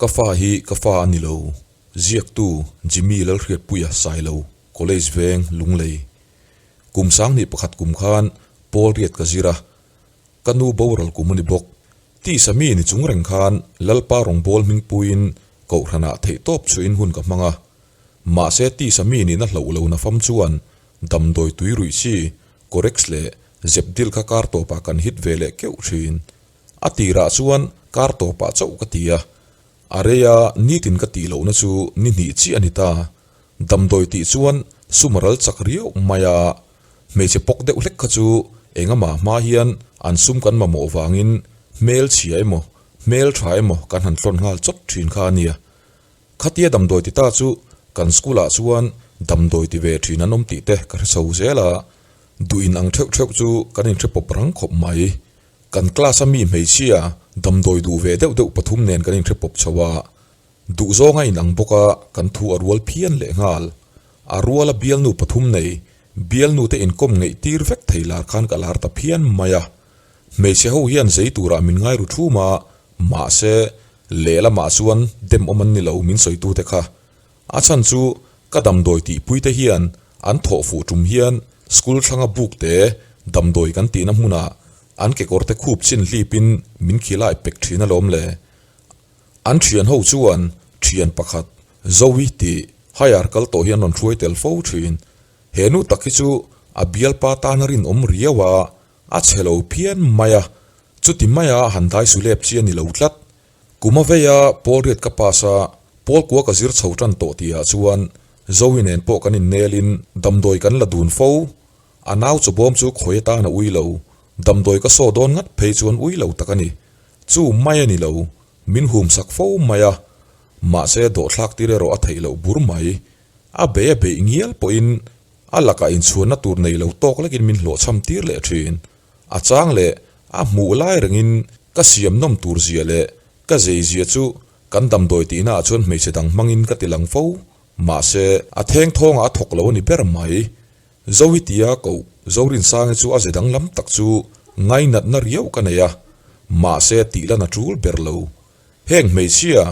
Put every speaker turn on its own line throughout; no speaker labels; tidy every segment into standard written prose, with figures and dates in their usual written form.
Ka fa hi ka fa a ni lo, ziaktu Jimmy Lalhriatpuia Sailo, College Veng, Lunglei. Kum sanghnih pakhat kum khan Paul riat ka zir a, ka nu boral kum a ni bawk. Tisa mi ni chung reng khan Lalpa rawngbawl hmingpuiin Kohhranah theihtawp chhuihin hun ka hmang a. Mahse tisa mi nihna hloh lo nafam chuan damdawi tui ruih chi, Corex leh Zepdil kha kar tawpah kan hit ve leh keuh thin. A tirah chuan kar tawpah chauh ka ti a, a reia nitin ka tih lohna chu ni hnih chiah a ni ta. Damdawi tih chuan sum a ral chak riau mai a, hmeichhe pawk deuh hlek kha chu engama hma hian an sum kan mamawh vangin hmel chhia emaw hmel tha emaw kan han tlawn nghal chawt thin kha a nia. Khatia damdawi ti ta chu kan school ah chuan damdawi ti ve thin an awm tih te ka hre chho zel a, duh in ang theuh theuh chu kan inhre pawp rang khawp mai. Kan class a mi hmeichhia damdawi duh ve deuh deuh pathum nen kan inhre pawp chho a, duh zawng a inang bawk a kan thu a rual phian leh nghal. A rual a bialnu pathum nei, bialnu te inkawm ngeih tir vek thei lar khan ka lar ta phian mai a. Hmeichhe ho hian zei turah min ngai ru thum a, mahse lehlamah chuan dem awm an ni lo min sawitute kha. A chhan chu ka damdawi tihpui te hian an thawh fuh tum hian school thlanga buk te damdawi kan tihna hmunah an kekawr te khup chin hlipin min khilai pek thin alawm le. An thian ho chuan thian pakhat Zoe tih higher kal tawh hi an rawn hruai tel fo thin. He nu tak hi chu a bialpa tana rinawm riau a, a chhe lo phian mai a, chuti maia han dai sulep chi a ni lo tlat. Kum a vei a, Paul riat ka pass a, Paul kua ka zir chho tan tawh tihah chuan Zoe nen pawh kan innelin damdawi kan la dun fo. A nau chawbawm chu khawi atan a ui lo, damdawi ka saw dawn ngat phei chuan ui lo tak a ni. Chu mai a ni lo, min hum sak fo mai a, mahse dawhthlak tir erawh a theih loh bur mai. A bei a beih ngial pawhin a lakah inchhuanna tur nei lo tawk lekin min hlawhchham tir leh thin. A chang leh a hmuh lai rengin ka siam nawm tur zia leh ka zei zia chu kan damdawi tihna ah chuan hmeichhe dang hmangin ka ti lang fo. Mahse, a theng thawngah a thawk lo a ni ber mai. Zohi tia koh Zorinsangi chu a ze danglam tak chu ngainatna riau ka nei a, mahse tih lan a tul ber lo. Heng hmeichhia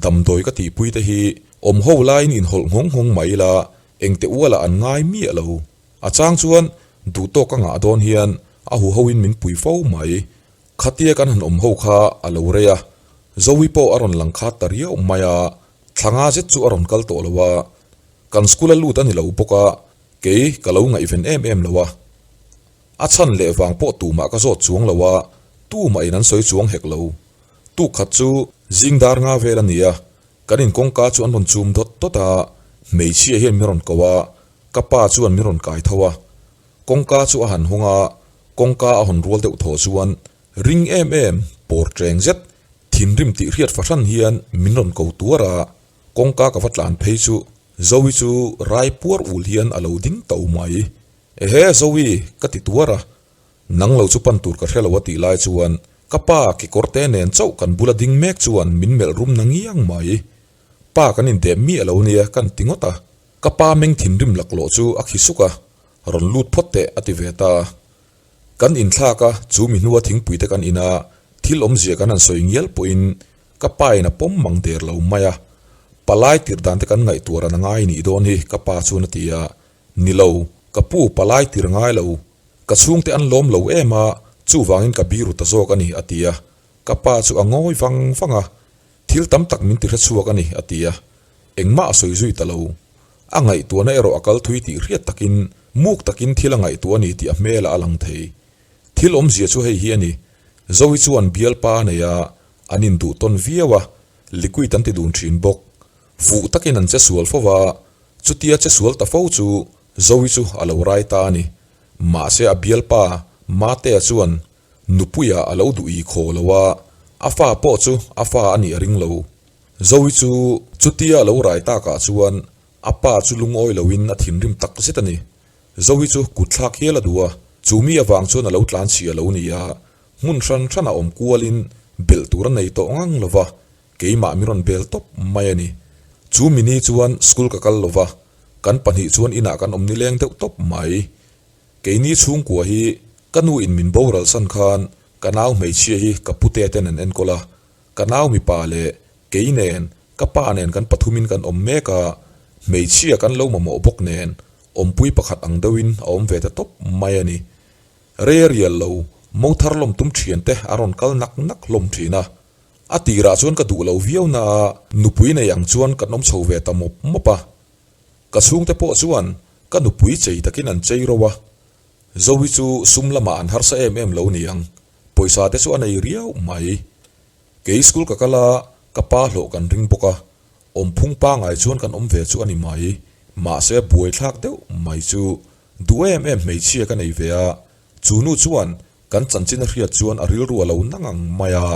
damdawi ka tihpui te hi awm ho laiin inhawlh nghawng nghawng mai ila engte ualah an ngai miah lo. A chang chuan duhtawk ka ngah dawn hian a huhoin min pui fo mai. Khatia kan han awm ho kha a lo rei a, Zoe pawh a rawn lang khat ta riau mai a, thla nga zet chu a rawn kal tawh lo a, kan school a lut a ni lo bawk a, kei ka lo ngaihven em em lo a. A chhan leh vang pawh tumah ka zawt chuang lo a, tumah in an sawi chuang hek lo. Tuk khat chu zing dar nga vel a ni a, kan inkawngka chu an rawn chum dawt dawt a, hmeichhia hian min rawn ko a, Ka pa chuan min rawn kai tho a, kawngka chu a han hawng a, kawngka a hawn rual deuh thaw chuan ring em em, pawr tleng zet, thinrim tih hriat fahran hian min rawn ko tuar a, kawngka ka va tlan phei chu Zoe chu rai puar ul hian a lo ding to mai. Ehe Zoe, ka ti tuar a, nang lo chu pan tur ka hre lo a tih lai chuan ka pa kekawr te nen chauh kan bula ding mek chuan min melh rum na ngiang mai. Pa kan indem miah lo nia kan ti ngawt a. Ka pa meng thinrim laklawh chu a khi suk a, rawn lut phawt teh a ti ve ta. Kan inthlak a, chu mi hnua thingpui te kan in a, thil awmzia kan han sawi ngial pawhin ka pa in a pawm mang der lo mai a. Palai tirh dan te kan ngaihtuah ran a ngai nih dawn hi ka pa chuan a ti a, Ni lo, ka pu palai tirh ngai lo, ka chhungte an lawm lo em a, chuvangin ka biru ta zawk a ni a ti a. Ka pa chu a ngawi vang vang a, Thil tam tak min ti hrechhuak a ni, a ti a. Engmah a sawi zui ta lo. A ngaihtuahna erawh a kal thui tih hriat takin muk takin thil a ngaihtuah a ni tih a hmelah a lang thei. Thil awmzia chu hei hi a ni, Zoe chuan bialpa a nei a, an induh tawn viau a, liquid an ti dun thin bawk. Fuh takin an che sual fo va, chutia che sual ta fo chu Zoe chu a lo rai ta a ni. Mahse a bialpa Matea chuan Nupuia a lo duh i khaw lo a, a fa pawh chu a fa a nih a ring lo. Zoe chu chutia a lo rai takah chuan a pa chu lungawi loin a thinrim tak zet a ni. Zoe chu kut thlak hial a duh a, chu mi avang chuan a lo tlan chhia lo ni a, hmun hran hranah awm kualin belh tur a nei tawh ngang lo va, keimah min rawn bel tawp mai a ni. Chu mi ni chuan school ka kal lo va, kan pahnih chuan inah kan awm nileng deuh tawp mai. Keini chhungkua hi ka nu in min boral san khan ka nau hmeichhia hi ka pute ten an enkawl a, ka nau mipa leh Kei nen, ka pa nen kan pathumin kan awm mek a, hmeichhia kan lo mamawh bawk nen awmpui pakhat ang deuhin a awm ve ta tawp mai a ni. Rei a rial lo, mo thar lawm tum thian te a rawn kal nak nak hlawm thin a. A tirah chuan ka duh lo viau na a, nupui nei ang chuan kan awm chho ve ta mawp mawp a. Ka chhungte pawh chuan ka nupui chei takin an chei ro a, Zoe chu sum lamah an harsa em em lo niang, pawisa te chu a nei riau mai. Kei school ka kal a, ka pa hlawh kan ring bawk a, awmphung pangai chuan kan awm ve chu a ni mai, mahse buaithlak deuh mai chu duh em em hmeichhia ka nei ve a, chu nu chuan kan chanchin a hriat chuan a rilru a lo na ngang mai a,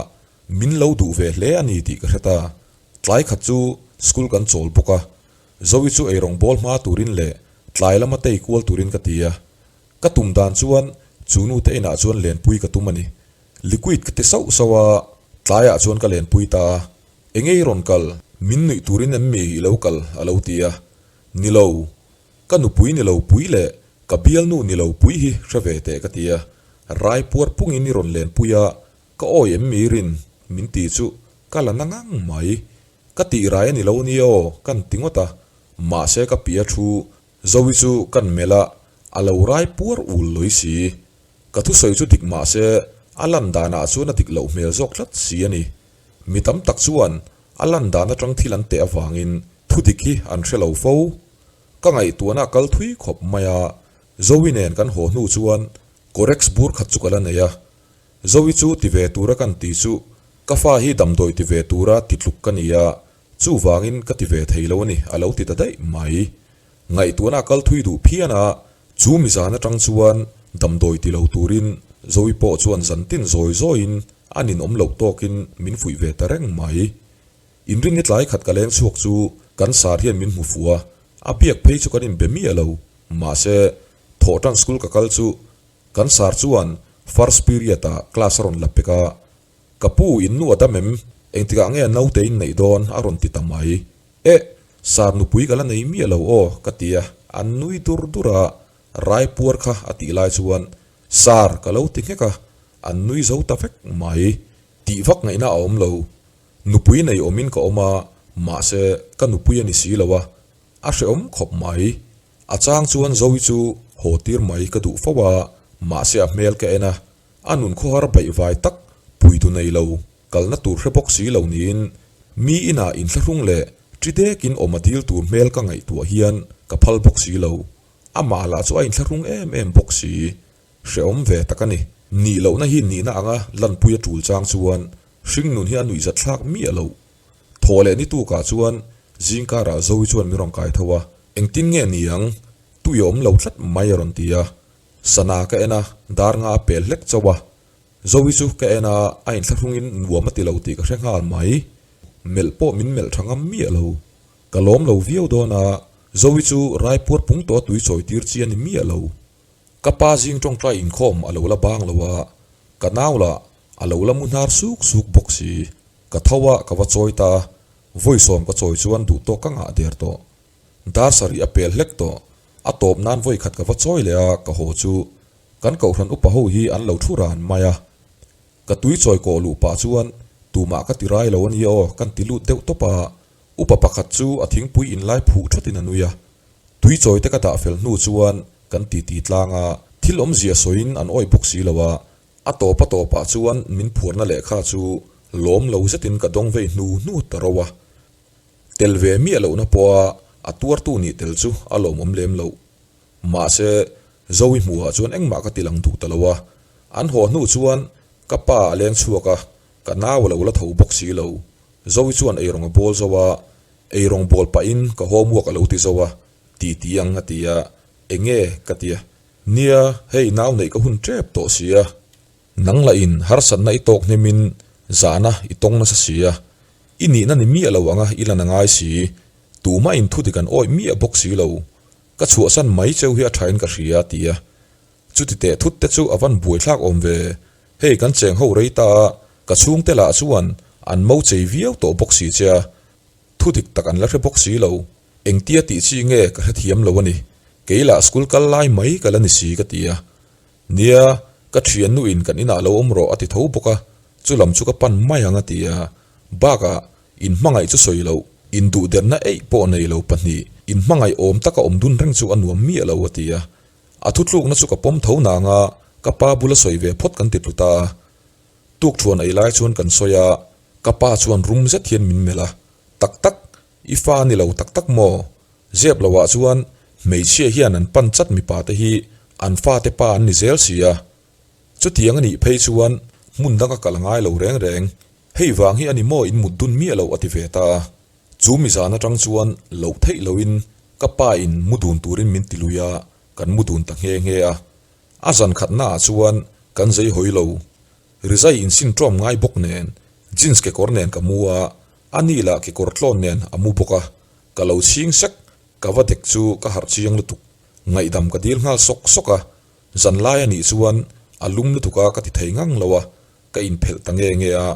min lo duh ve hle a ni tih ka hre ta. Tlai khat chu school kan chawl bawk a, Zoe chu eirawng bawl hma turin leh tlai lama tei kual turin ka ti a, ka tum dan chuan chu nu te inah chuan lenpui ka tum a ni. Liquid ka ti sauh sauh a, tlaiah chuan ka lenpui ta a, Enge i rawn kal? Min nuih turin em mi i lo kal? a lo ti a, Ni lo, ka nupui ni lo pui leh ka bialnu ni lo pui hi hre ve teh ka ti a, Rai puar pungin i rawn lenpui a, ka awi em mi rin? min ti chu ka la na ngang mai. Ka tih rai a ni lo nia aw, kan ti ngawt a, mahse ka pia thu Zoe chu kan melh a, a lo rai puar ul lawih si. Ka thusawi chu dik mah se, a lan danah chuan a dik loh hmel zawk tlat si a ni. Mi tam tak chuan a lan dan atang thil an teh avangin thu dik hi an hre lo fo. Ka ngaihtuahna a kal thui khawp mai a, Zoe nen kan haw hnu chuan Corex bur khat chu ka la nei a. Zoe chu ti ve tura kan ti chu ka fa hi damdawi ti ve tura ti tluk ka ni a, chuvangin ka ti ve thei lo a ni a lo ti ta daih mai. Ngaihtuahna a kal thui duh phian a, chu mi zan atang chuan damdawi ti lo turin Zoe pawh chuan zantin zawi zawiin a ninawm loh tawkin min fuih ve ta reng mai. Inrinni tlai khat ka leng chhuak chu kan sar hian min hmu fuh a, a biak phei chu kan inbe miah lo. Mahse, thawhtan school ka kal chu kan sar chuan first period ah class a rawn la pek a, Ka pu in nu a dam em? Engtikah nge naute in neih dawn? a rawn ti ta mai. Eh! Sar nupui ka la nei miah lo aw, ka ti a, an nui dur dur a, rai puar kha a tih lai chuan Sar ka lo ti nghek a, an nui zo ta vek mai. Tih vak ngaihna a awm lo. Nupui nei awmin ka awm a, mahse ka nupui a ni si lo a, a hrehawm khawp mai. A chang chuan Zoe chu haw tir mai ka duh fo a, mahse a hmel ka en a, A nun khawhar baihvai tak puitu nei lo, kalna tur hre bawk si lo niin mi inah inthlahrung leh ṭi dekin awm a dil tur hmel ka ngaihtuah hian ka phal bawk si lo. Amah lah chu a inthlahrung em em bawk si. Hrehawm ve tak a ni. Nih lohna hi nihna anga lanpui a ṭul chang chuan hringnun hi a nuihzat thlak miah loh. Thaw leh ni tukah chuan zingkarah Zoe chuan min rawn kai tho a, Engtin nge ni ang? Tui a awm lo tlat mai a rawn ti a. Sana ka en a, dar nga a pel hlek chauh a. Zoe chu ka en a, a inthlahrungin nuam a ti lo tih ka hre nghal mai. Melh pawh min melh tha ngam miah lo. Ka lawm lo viau dawn a, Zoe chu raipuar pung tawh a tui chawi tir chi a ni miah lo. Ka pa zing tawngtai inkhawm a lo la bang lo a, ka nau lah a lo la mu hnar suk suk bawk si. Ka tho a, ka va chawi ta a, vawi sawm ka chawi chuan duhtawk ka ngah der tawh. Dar sarih a pel hlek tawh. A tawp nan vawi khat ka va chawi leh a, ka haw chu kan kohhran upa ho hi an lo thu ran mai a. Ka tui chawi kawh luh pah chuan tumah ka ti rai lo a nia aw kan ti lut deuh tawp a. Upa pakhat chu a thingpui inlai phuh thatin a nui a. Tui chawi te ka dah fel hnu chuan kan titi tlang a, thil awmzia sawiin an awih bawk si lo a. A tawp a tawpah chuan min phuarna lehkha chu lawm lo zetin ka dawng vei hnu hnu ta ro a. Tel ve miah lohna pawha a tuartu nih tel chu a lawmawm lem loh. Mahse, Zoe hmuhah chuan engmah ka ti lang duh ta lo a. An haw hnu chuan ka pa a leng chhuak a, ka nau a lo la tho bawk si lo. Zoe chuan eirawng a bawl zo a, eirawng bawl pahin ka homework a lo ti zo a, ti ti ang a ti a, enge ka ti a. Nia, hei nau neih ka hun tep tawh si a. Nang lahin harsatna i tawk hnemin zahna i tawng nasa si a, i nihna ni miah lo anga i lan a ngai si. Tumah in thudik an awih miah bawk si lo. Ka chhuahsan mai cheu hi a thain ka hria, a ti a. Chuti teh thut te chu a van buaithlak awm ve. Hei kan cheng ho rei ta a, ka chhungte lah chuan an mo chei viau tawh bawk si che a. Thudik tak an la hre bawk si lo. Engtia tih chi nge ka hrethiam lo a ni. Kei lah school kal lai mai ka la ni si, ka ti a. Nia, ka thiannu in kan inah lo awm rawh a ti tho bawk a, chu lam chu ka pan mai ang a ti a. Bakah, Inhmangaih chu sawi loh, induhderna eih pawh nei lo pahnih, inhmangaih awm taka awm dun reng chu a nuam miah lo a ti a. A thutlukna chu ka pawm tho nang a, ka pa bula sawi ve phawt kan ti tlu ta a. Tukthuan ei lai chuan kan sawi a, ka pa chuan rum zet hian min melh a, Tak tak, i fa a ni lo tak tak maw? Zep loah chuan hmeichhia hian an pan chat mipa te hi an fate pa an ni zel si a. Chutiang a nih phei chuan hmun danga kal a ngai lo reng reng. Hei vang hi a ni maw in mut dun miah lo a ti ve ta a. Chu mi zan atang chuan loh theih loin ka pa in mu dun turin min ti lui a, kan mu dun ta nghe nghe a. A zan khatnaah chuan kan zei hawi lo. Rizai insin ṭawm ngai bawk nen jeans kekawr nen ka mu a, a ni lah kekawr tlawn nen a mu bawk a. Ka lo chhing sek, ka va dek chu ka harh chiang lutuk. Ngaihdam ka dil nghal sawk sawk a, Zanlai a nih chuan a lum lutuk a ka ti thei ngang lo a, ka inphelh ta nge nge a,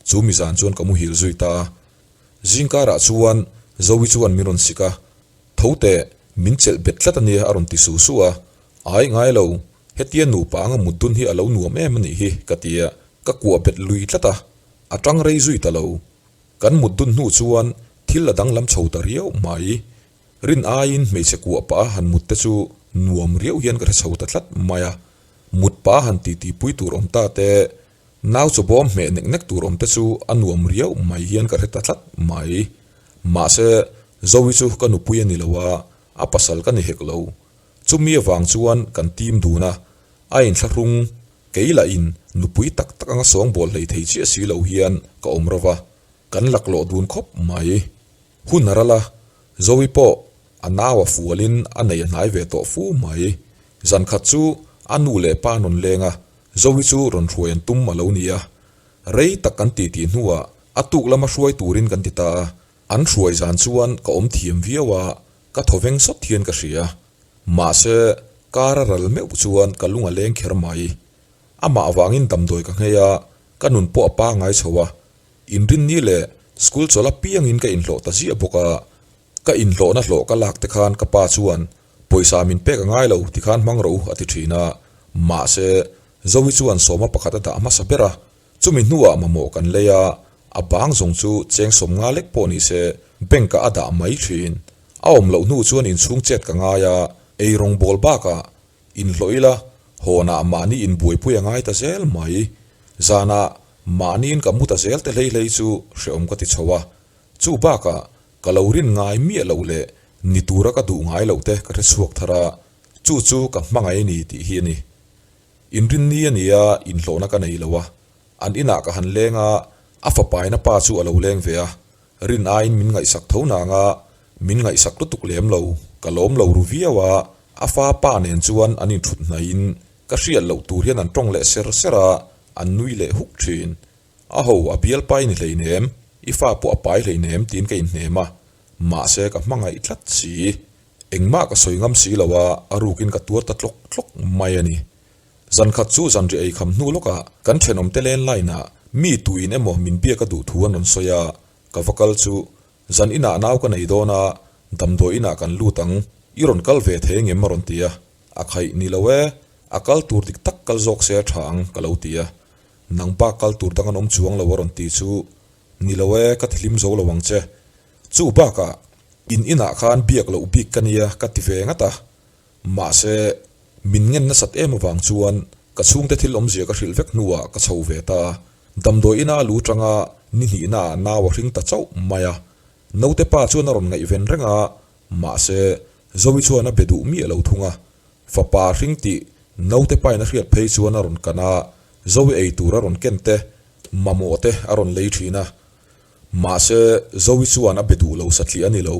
chu mi zan chuan ka muhil zui ta a. Zingkarah chuan Zoe chuan min rawn sik a, Tho teh, min chelh bet tlat a nia a rawn ti su su a, Ai ngai lo, hetia nupa anga mut dun hi a lo nuam em a nih hi ka ti a, ka kuah bet lui tlat a, a tang rei zui ta lo. Kan mut dun hnu chuan thil a danglam chho ta riau mai. Rin aiin hmeichhe kuah pah a han mut te chu nuam riau hian ka hre chho ta tlat mai a. Mut pah a han titi pui tur awm ta te, nau chawbawm hmeh nek nek tur awm te chu a nuam riau mai hian ka hre ta tlat mai. Mahse, Zoe chu ka nupui a ni lo a, a pasal ka ni hek lo. Chumi avang chuan kan tim dun a, a inthlahrung kei lahin nupui tak tak anga sawngbawl hlei thei chiah si lo hian ka awm ro va, kan laklawh dun khawp mai. Hun a ral a, Zoe pawh a nau a fualin a nei a hnai ve tawh fu mai. Zan khat chu a nu leh pa an rawn leng a, Zoe chu rawn hruai an tum a lo ni a. Rei tak kan titi hnuah a tuk lama hruai turin kan ti ta a, an hruai zan chuan ka awm thiam viau a, ka thaw veng sawt hian ka hria. Mahse, kar a ral meuh chuan ka lung a leng kher mai. Amah avangin damdawi ka nghei a, ka nun pawh a pangngai chho a, Inrinni leh school chawlh apiangin ka inhlawh ta ziah bawk a, ka inhlawhna hlawh ka lak te khan ka pa chuan pawisa min pek a ngai lo tikhan hmang rawh u a ti thin a, mahse Zoe chuan sawma pakhat a dah hmasa ber a, chumi hnuah mamawh kan lei a, a bang zawng chu cheng 50 lek pawh ni se bank ah a dah mai thin. A awm loh hnu chuan inchhung chet ka ngai a, eirawng bawl bakah Inhlawh ila, hawnah mahni inbuaipui a ngai ta zel mai. Zanah mahniin ka mu ta zel te hlei hlei chu hrehawm ka ti chho a. Chu bakah ka lo rin ngai miah loh leh ni tura ka duh ngai loh te ka hre chhuak thar a, chu chu ka hmangaih a ni tih hi a ni. Inrinni a nia inhlawhna ka nei lo a, an inah ka han leng a, a fapaina pa chu a lo leng ve a, Rin aiin min ngaihsak tho nang a, min ngaihsak lutuk lem lo, ka lawm lo ru viau a, a fa pa nen chuan an inthut hnaihin ka hriat loh tur hian an tawng leh ser ser a, an nui leh huk thin. A ho, a bialpa i ni hleinem, i fa pawh a pai hleinem tiin ka inhnem a, mahse ka hmangaih tlat si. Engmah ka sawi ngam si lo a, a rukin ka tuar ta tlawk tlawk mai a ni. Zan khat chu zanri ei kham hnu lawkah kan thenawmte len line ah mi tuin emaw min biak a duh thu an rawn sawi a, ka va kal chu zan inah nau ka nei dawn a, damdawi inah kan lut ang, i rawn kal ve thei ngem a rawn ti a, a khaih ni lo e, a kal tur dik tak kal zawk se a tha ang ka lo ti a, nang bak kal tur dang an awm chuang lo a rawn ti chu ni lo e ka ti hlim zo lo ang che, chu bakah in inah khan biak loh bik ka nia ka ti ve ngat a. Mahse, min ngen nasat em avang chuan ka chhungte thil awmzia ka hrilh vek hnuah ka chho ve ta. Damdawi ina a lu tanga ni hnihnaah nau a hring ta chauh mai a. Naute pa chuan a rawn ngaihven reng a, mahse, Zoe chuan a be duh miah lo thung a. Fapa a hring tih naute pain a hriat phei chuan a rawn kan a, Zoe ei tur a rawn ken te, mamawh te a rawn lei thin a. Mahse, Zoe chuan a be duh lo satliah a ni lo.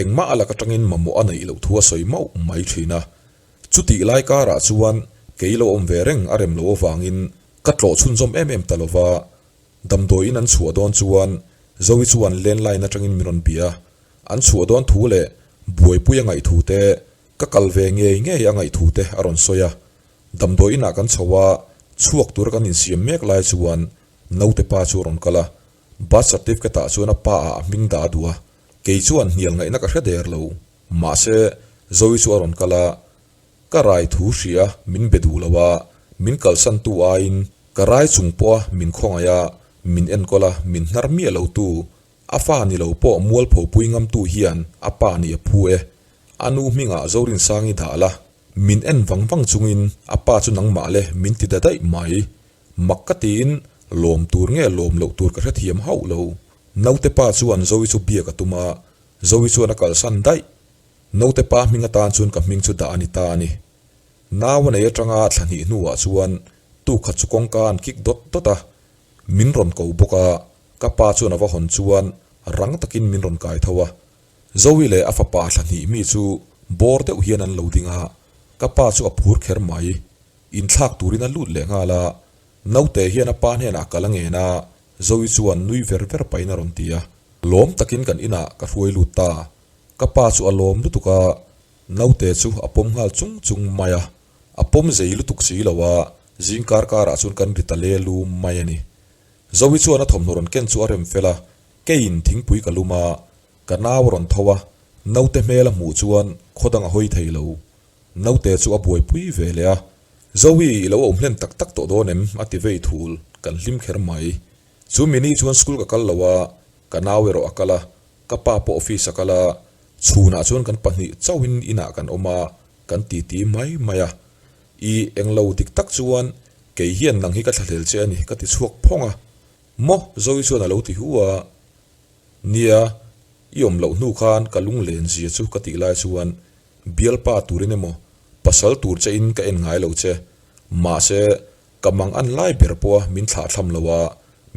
Engmah a lak atangin mamawh a neih loh thu a sawi mauh mai thin a. Chutih lai karah chuan kei lo awm ve reng a rem loh avangin ka tlawh chhunzawm em em ta lova. Damdawiin an chhuah dawn chuan Zoe chuan landline atangin min rawn bia a. An chhuah dawn thu leh buaipui a ngaih thu te, ka kal ve ngei ngei a ngaih thu te a rawn sawi a. Damdawiinah kan chho a, chhuak tura kan insiam mek lai chuan naute pa chu a rawn kal a. Birth certificate ah chuan a pa ah a hming dah a duh a. Kei chuan hnial ngaihna ka hre der lo. Mahse, Zoe chu a rawn kal a, ka rai thu hria min be duh lo a, min kalsan tu aiin ka rai chung pawha min khawngaih a, min enkawl a, min hnar miah lo tu. A fa ni lo pawh mualpho pui ngamtu hian a pa nih a phu e. A nu hmingah Zorinsangi dah la, min en vang vang chungin a pa chu nangmah le min ti da daih mai. Mak ka tiin lawm tur nge lawm loh tur ka hrethiam hauh lo. Naute pa chuan Zoe chu biak a tum a, Zoe chuan a kalsan daih. Naute pa hming atan chuan ka hming chu dah a ni ta a ni. Nau a nei atanga thla hnih hnuah chuan tukhat chu kawngka an kik dawt dawt a, min rawn ko bawk a, ka pa chuan a va hawn chuan rang takin min rawn kai tho a. Zoe leh a fapa thla hnih mi chu bawr deuh hian an lo ding a, ka pa chu a phur kher mai. Inthlak turin a lut leh nghal a, naute hian a pa hnenah kal a ngen a, Zoe chuan nui ver ver pahin a rawn ti a. Lawm takin kan inah ka hruai lut ta, ka pa chu a lawm lutuk a, naute chu a pawm nghal chung chung mai a, a pawm zei lutuk si lo a, zing kar karah chuan kan ri ta le lum mai a ni. Zoe chuan a thawmhnaw rawn ken chu a rem fel a, keiin thingpui ka lum a, ka nau a rawn tho a, naute hmel a hmuh chuan khaw dang a hawi thei lo. Naute chu a buaipui ve leh a, Zoe, i lo awm hlen tak tak tawh dawn em? a ti vei thul, kan hlim kher mai. Chu mini chuan school ka kal lo a, ka nau erawh a kal a, ka pa pawh office a kal a, chhunah chuan kan pahnih chauhin inah kan awm a, kan titi mai mai a. I englo dik tak chuan kei hian nang hi ka thlahlel che a ni ka ti chhuak phawng a. Maw? Zoe chuan a lo ti hu a. Nia, i awm loh hnu khan ka lunglen zia chu ka tih lai chuan Bialpa turin emaw, pasal tur che in ka en ngai lo che. Mahse, ka mang an lai ber pawha min thlah thlam lo a,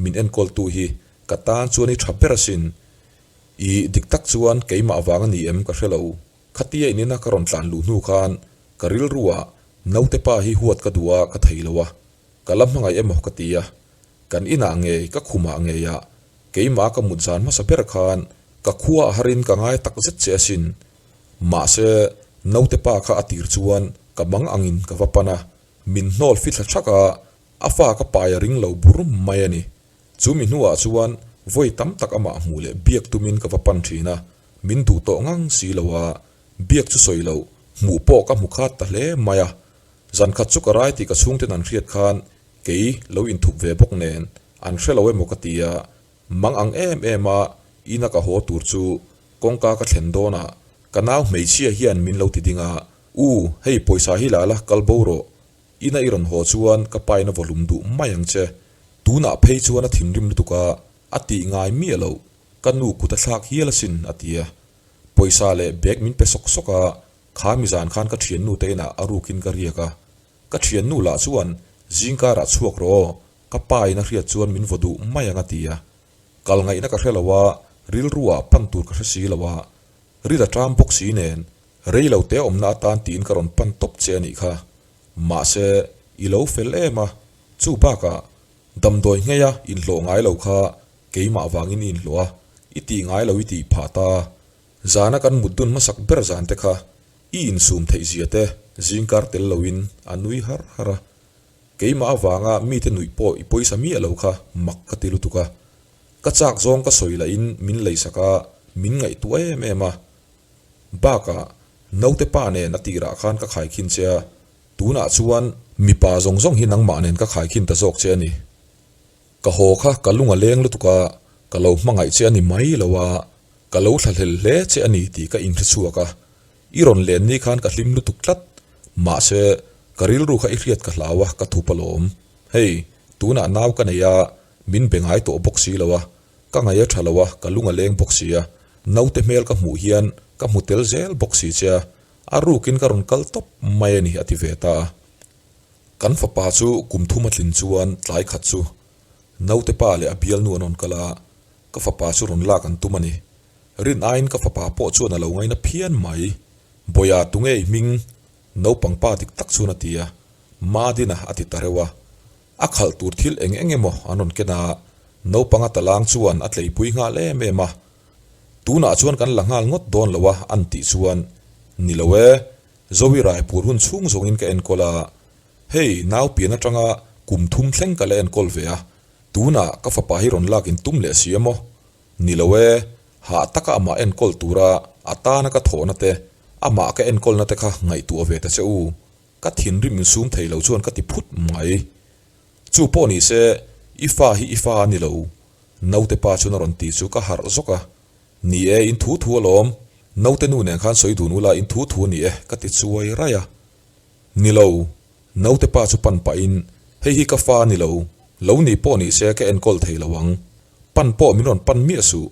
min enkawl tu hi ka tan chuan i tha ber asin. I dik tak chuan keimah vang a ni em ka hre lo. Khatia in ina ka rawn tlan luh hnu khan ka rilru ah naute pa hi huat ka duh a ka thei lo a, ka la hmangaih emaw ka ti a. Kan inah ngei, ka khumah ngei ah keimah ka mut zan hmasa ber khan ka khua a harin ka ngai tak zet che asin. Mahse, naute pa kha a tir chuan ka mang angin ka va pan a, min hnawl fi thla thak a, a fa ka pai a ring lo bur mai a ni. Chu mi hnuah chuan vawi tam tak amah hmuh leh biak tumin ka va pan thin a, min duh tawh ngang si lo a, biak chu sawi loh, hmuh pawh ka hmu khat ta hle mai a. Zan khat chu ka rai tih ka chhungten an hriat khan kei lo inthup ve bawk nen an hre lo emaw ka ti a, Mang ang em em a ina ka haw tur chu kawngka ka thlen dawn a, ka nau hmeichhia hian min lo ti ding a, U, hei pawisa hi la la kal bo rawh, ina i rawn haw chuan ka pa in a vawhlum duh mai ang che. Tunah phei chuan a thinrim lutuk a, a tih ngai miah loh, ka nu kut a thlak hial asin a ti a. Pawisa leh bag min pe sawk sawk a, kha mizan khan ka thiannu te inah a rukin ka riak a, ka thiannu lah chuan zingkarah chhuak rawh aw, Ka pa in a hriat chuan min vaw duh mai ang a ti a. Kal ngaihna ka hre lo a, rilru ah pan tur ka hre si lo a. Ril a ṭam bawk si nen, rei lo te awmna atan tiin ka rawn pan tawp che a nih kha. Mahse, i lo fel em a, chu bakah damdawi ngheia inhlawh ngai lo kha keimah vangin i inhlawh a, i tih ngai lo i tih phah ta. Zana kan mut dun hmasak ber zan te kha i insum theih zia te zingkar tel loin a nui har har a. Keimah avanga mite nuih pawh i pawisa miah lo kha mak ka ti lutuk a. Ka chak zawng ka sawi lahin min leisak a, min ngaihtuah em em a. Bakah, naute pa nen a tirah khan ka khaikhin che a, tunah chuan mipa zawng zawng hi nangmah nen ka khaikhin ta zawk che a ni. Ka haw kha ka lung a leng lutuk a, ka lo hmangaih che a ni mai lo a, ka lo thlahlel hle che a ni tih ka inhre chhuak a. I rawn len ni khan ka hlim lutuk tlat. Mahse, ka rilru kha i hriat ka hlau a, ka thup alawm. Hei, tunah nau ka nei a, min be ngai tawh bawk si lo a, ka ngaih a tha lo a, ka lung a leng bawk si a, naute hmel ka hmuh hian ka hmu tel zel bawk si che a, a rukin ka rawn kal tawp mai a ni a ti ve ta a. Kan fapa chu kum thum a tlin chuan tlai khat chu naute pa leh a bialnu an rawn kal a, ka fapa chu rawn lak an tum a ni. Rin aiin ka fapa pawh chuan a lo ngaina phian mai. Bawia tunge i hming? Naupang pa dik tak chuan a ti a, Madina a ti ta reuh a. A khalh tur thil eng eng emaw an rawn ken a, naupang a talang chuan a tleipui nghal em em a. Tunah chuan kan la nghal ngawt dawn lo a an tih chuan, Ni lo e, Zoe Raipur hun chhung zawngin ka enkawl a, hei nau pian atanga kum thum thleng ka la enkawl ve a, tunah ka fapa hi rawn lak in tum leh si emaw? Ni lo e, hah taka amah enkawl tura a tana ka thawhna te, amah ka enkawlna te kha ngaihtuah ve ta che u. Ka thinrim insum thei lo chuan ka ti phut mai. Chu pawh ni se, i fa hi i fa a ni lo. Naute pa chuan a rawn ti chu ka harh zawk a. Ni e, in thu thu alawm. Naute nu nen khan sawi dun ula in thu thu a ni e, ka ti chuai raih a. Ni lo, naute pa chu pan pahin, Hei hi ka fa a ni lo, lo ni pawh ni se ka enkawl thei lo ang. Pan pawh min rawn pan miah suh,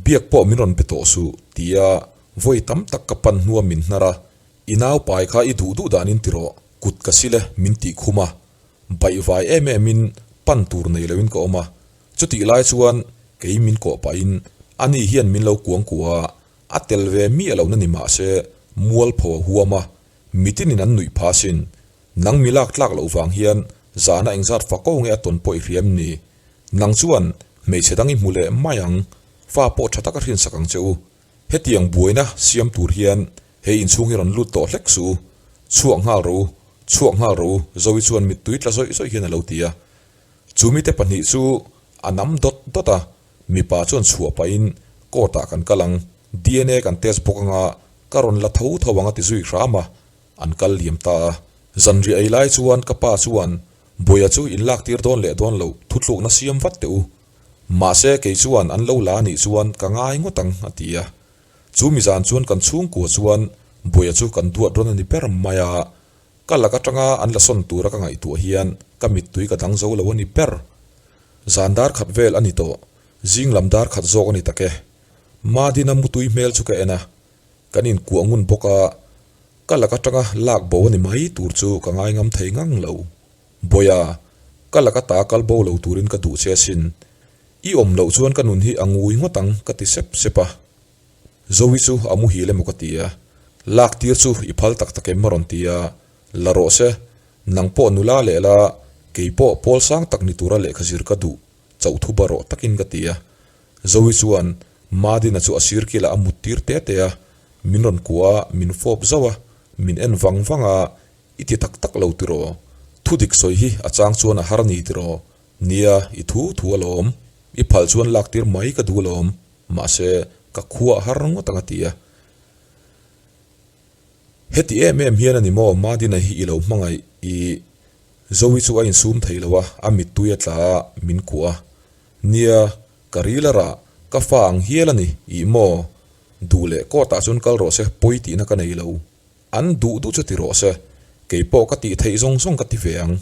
biak pawh min rawn be tawh suh, tia vawi tam tak ka pan hnua min hnar a, I nau pai kha i duh duh danin ti rawh, kut ka sil e, min tih khum a. Baihvai em emin pan tur nei loin ka awm a, chutih lai chuan kei min kawh pahin ani hian min lo kuang kuah a, a tel ve miah lohna ni mah se mualpho a huam a, mitinin an nuih pha asin. Nang mi lak tlak loh vang hian zahna engzat fa ko nge a tawn pawh i hriam ni? Nang chuan hmeichhe dang i hmu leh mai ang, fa pawh tha taka hrinsak ang che u. Hetiang buaina siam tur hian Hei inchhung hi rawn lut tawh hlek suh u, chhuak nghal rawh u, chhuak nghal rawh u, Zoe chuan mittui tla zawih zawih hian a lo ti a. Chu mite pahnih chu a nam dawt dawt a, mipa chuan chhuah pahin court ah kan kal ang, DNA kan test bawk anga ka rawn la tho tho ang a ti zui hram a, an kal liam ta a. Zanriah ei lai chuan ka pa chuan Buaia chu in lak tir dawn leh dawn loh thutlukna siam vat teh u, mahse kei chuan an lo la anih chuan ka ngai ngawt ang a ti a. Chu mi zan chuan kan chhungkua chuan Buaia chu kan duat rawn a ni ber mai a, ka lak atanga an la sawn tura ka ngaihtuah hian ka mittui ka dang zo lo a ni ber. Zan dar khat vel a ni tawh, zing lam dar khat zawk a ni tak e. Madina mutui hmel chu ka en a, kan inkuah ngun bawk a, ka lak atanga lak bo a ni mai tur chu ka ngai ngam thei ngang lo. Buaia, ka lak ata kal bo lo turin ka duh che asin. I awm loh chuan ka nun hi a ngui ngawt ang ka ti sep sep a. Zoe chu a muhil emaw ka ti a, lak tir chu i phal tak tak em a rawn ti a, la rawh se, nang pawh nula leh la, kei pawh pawl sang tak ni tura lehkha zir ka duh, chauh thu ba rawh takin ka ti a. Zoe chuan Madina chu a sir kilah a mut tir te te a, min rawn kuah a, min fawp zauh a, min en vang vang a, i ti tak tak lo tiraw, thu dik sawi hi a chang chuan a har a ni tiraw, Nia, i thu thu alawm. I phal chuan lak tir mai ka duh alawm. Mahse, ka khua a har ngawt ang a ti a. Heti em em hian a ni maw Madina hi i lo hmangaih i Zoe chu a insum thei lo a, a mittui a tla a, min kuah a. Nia, ka ril a rah, ka fa ang hial a ni, ih maw? Duh leh court ah chuan kal rawh se, pawi tihna ka nei lo. An duh duh chu ti rawh se, kei pawh ka tih theih zawng zawng ka ti ve ang.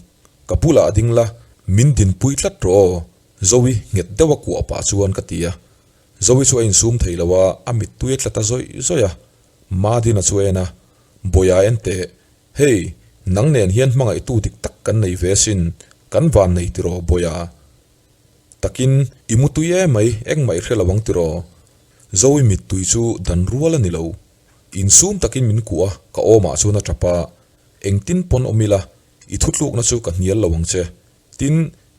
Ka bulah a ding la, min dinpui tlat rawh aw, Zoe nghet deuh a kuah pah chuan ka ti a. Zoe chu a insum thei lo a, a mittui a tla ta zawih zawih a. Madina chu a en a, Bawia en teh, hei, nang nen hian hmangaihtu dik tak kan nei ve asin, kan van nei tiraw Bawia? Takin, i mutui emai, engmah i hre lo ang tiraw? Zoe mittui chu dan rual a ni lo. Insum takin min kuah a, ka awmah chuan a tap a, Engtin pawn awm ila, i thutlukna chu ka hnial lo ang che. Tin,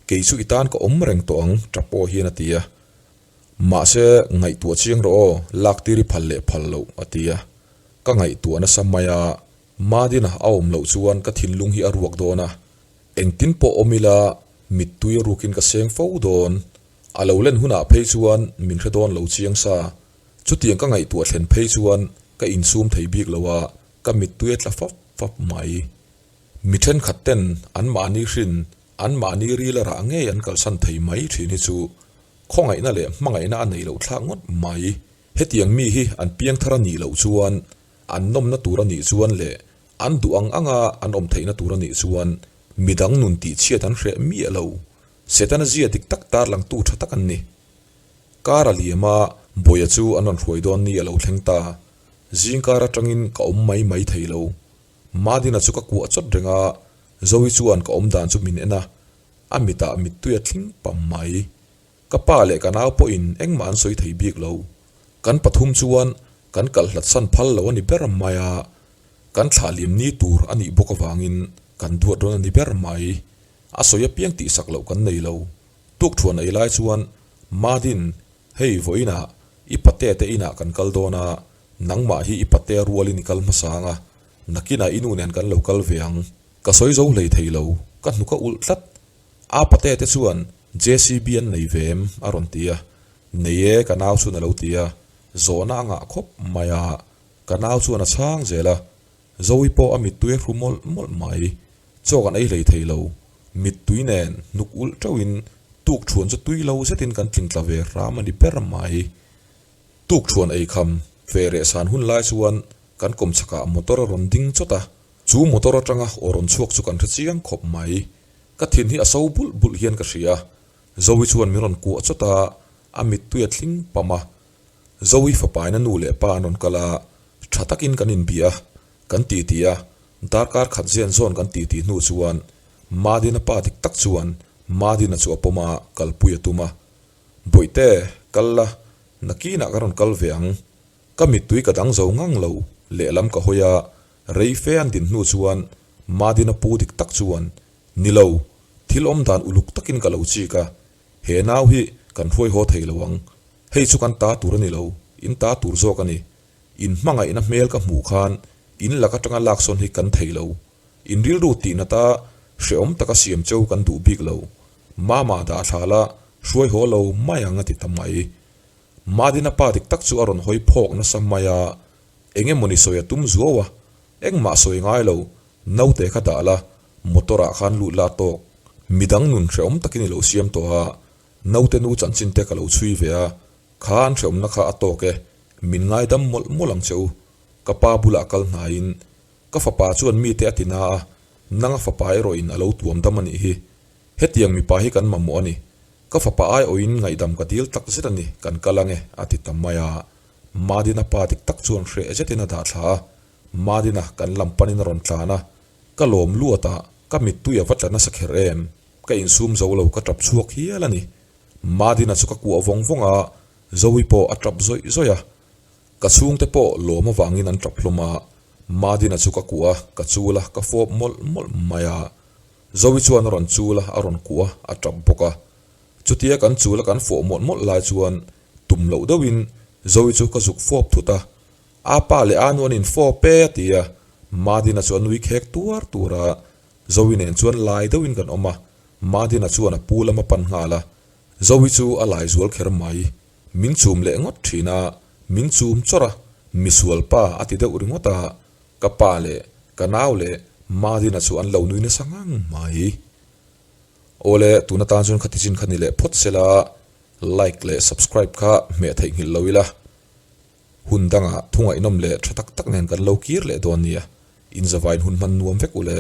kei chu i tan ka awm reng tawh ang, tap aw hian a ti a. Mahse, ngaihtuah chiang rawh aw, lak tir i phal leh phal loh, a ti a. Ka ngaihtuah nasa mai a, Madina a awm loh chuan ka thinlung hi a ruak dawn a, engtin pawh awm ila, mittui a rukin ka seng fo dawn. A lo len hunah phei chuan min hre dawn lo chiang sa. Chutiang ka ngaihtuah thlen phei chuan ka insum thei bik lo a, ka mittui a tla fap fap mai. Mi thenkhat ten an mahni hrin, an mahni ril a rah ngei an kalsan thei mai thin hi chu khawngaihna leh hmangaihna a neih loh thlak ngawt mai. Hetiang mi hi an piangthar a nih loh chuan, an nawmna tur a nih chuan leh an duh ang anga an awm theihna tur a nih chuan midang nun tihchhiat an hreh miah lo. Setana zia dik tak tarlangtu tha tak an ni. Kar a liam a, Bawia chu an rawn hruai dawn ni a lo thleng ta. Zingkar atangin ka awm mai mai thei lo. Madina chu ka kuah chawt reng a, Zoe chuan ka awm dan chu min en a, a mitah mittui a tling pam mai. Ka pa leh ka nau pawhin engmah an sawi thei bik lo. Kan pathum chuan kan kalh hlat san phal lo a ni ber mai a, kan thlah liam ni tur a nih bawk avangin kan duat rawn a ni ber mai. A sawi apiang tihsak loh kan nei lo. Tukthuan ei lai chuan Madin, hei vawiinah i pate te inah kan kal dawn a, nangmah hi i pate rualin i kal hmasa ang a, nakinah i nu nen kan lo kal ve ang. Ka sawi zo hlei thei lo, ka hnuk a ulh tlat. A pate te chuan JCB an nei ve em? a rawn ti a. Nei e, ka nau chuan a lo ti a. Zawhna a ngah khawp mai a, ka nau chuan a chhang zel a. Zoe pawh a mittui a hru mawlh mawlh mai. Chaw kan ei hlei thei lo. Mittui nen hnuk ulh teuhin. Tukṭhuan chu tui lo zetin kan tling tla ve hram a ni ber mai. Tukṭhuan ei kham ve reh san hun lai chuan kan kawmchhakah motor a rawn ding chawt a, chu motor atanga aw rawn chhuak chu kan hre chiang khawp mai. Ka thin hi a so bulh bulh hian ka hria. Zoe chuan min rawn kuah chawt a, a mittui a tling pam a. Zoe fapaina nu leh pa an rawn kal a, tha takin kan inbia a, kan titi a, darkar khat zen zawn kan titi hnu chuan Madina pa dik tak chuan Madina chu a pawm a, kalpui a tum a. Bawihte, kal la, nakinah ka rawn kal ve ang. Ka mittui ka dang zo ngang lo, lehlam ka hawi a, rei fe an din hnu chuan Madina pu dik tak chuan, Ni lo, thil awm dan uluk takin ka lo chik a, he nau hi kan hruai haw thei lo ang. Hei chu kan ta tur a ni lo, in ta tur zawk a ni. In hmangaihna hmel ka hmuh khan in lak atanga laksawn hi kan thei lo. In rilru tih nata hrehawm taka siam cheu kan duh bik lo. Mama dah thla la, hruai haw lo mai ang a ti ta mai. Madina pa dik tak chu a rawn hawi phawk nasa mai a, eng emawni sawi a tum zuau a, engmah sawi ngai lo, naute kha dah la, motor ah khan lut la tawk. Midang nun hrehawm takin i lo siam tawh a, naute nu chanchin te ka lo chhui ve a, kha an hrehawmna kha a tawk e, min ngaidam mawlh mawlh ang che u. Ka pa bulah kal hnaiin Ka fapa chuan mite a ti na a, nanga fapa erawhin a lo tuam dam a nih hi. Hetiang mipa hi kan mamawh a ni. Ka fapa aiawhin ngaihdam ka dil tak zet a ni, kan kal ange, a ti ta mai a. Madina pa dik tak chuan hreh zetin a dah thla a. Madina kan lam panin a rawn tlan a. Ka lawm luat a, ka mittui a va tla nasa kher em? Ka insum zo lo ka tap chhuak hial a ni. Madina chu ka kuah vawng vawng a, Zoe pawh a tap zawih zawih a. Ka chhungte pawh lawm avangin an tap hlawm a, Madina chu ka kuah a, ka chul a, ka fawp mawlh mawlh mai a. Zoe chuan a rawn chul a, a rawn kuah a, a tap bawk a. Chutia kan chul a kan fawh mawlh mawlh lai chuan tum loh deuhin Zoe chu ka zuk fawp thut a, A pa leh a nu an infawp e a ti a, Madina chu a nui khek tuar tuar a, Zoe nen chuan lai deuhin kan awm a, Madina chuan a pu lam a pan nghal a, Zoe chu a lai zual kher mai. Min chum leh ngawt thin a, min chum chawrh a, misual pa a ti deuh ringawt a, ka pa leh ka nau leh Madina chu an lo nui nasa ngang mai. Awle, tun atan chuan khati chin kha ni leh phawt sela, like leh subscribe kha hmeh theihnghilh lo ila, hun dangah thungaihnawm leh tha tak tak nen kan lo kir leh dawn nia, inzavain hun hman nuam vek u le.